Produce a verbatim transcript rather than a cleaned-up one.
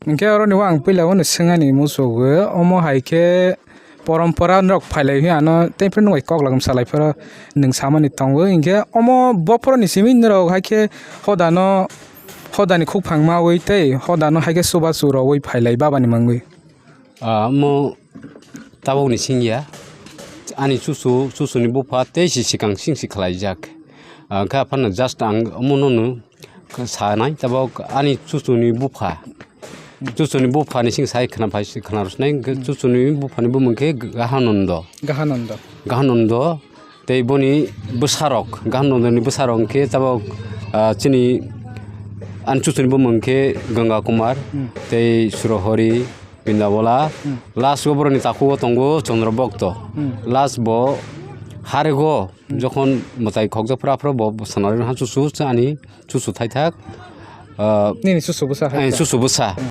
Hinkhe oroni o ang puila bono swngani muchungo, omo hai khe porompora norok phailai hwnwi ano tei phano nwng bai kok lagam salai phano nwng samani tongo. Hinkhe omo bophoroni simi norok hai khe hodano, hodani khukphang maui tei hodano hai khe chubachu rogwi phailai babani mungwi. Ah, omo tabukni singya. Ani chuchu, chuchuni bupha tei si sikang sing si khlaijak. Ah, khe aphano just ang omono no sanai, tabuk ani chuchuni bupha. Chuchuni buphani sing sai khna phai si khna rwsnai, hwnkhe chuchuni buphani bumung khe Gahanando. Gahanando. Gahanando. Tei boni bwsarok, Gahanandoni bwsarok hwnkhe tabuk, ah, chini ani chuchuni bumung khe Ganga Kumar, Hmm. tei Surohori, Bindabala. Hmm. Last o boroni takhugo tongo Chandra Bhakta. Hmm. Last bo harego Hmm. jokhon mwtai khokjak phra phra bo sanarwi ha chuchu ani chuchu thaithak. Ah, Nini chuchu bwsa hai ani kha? Chuchu bwsa.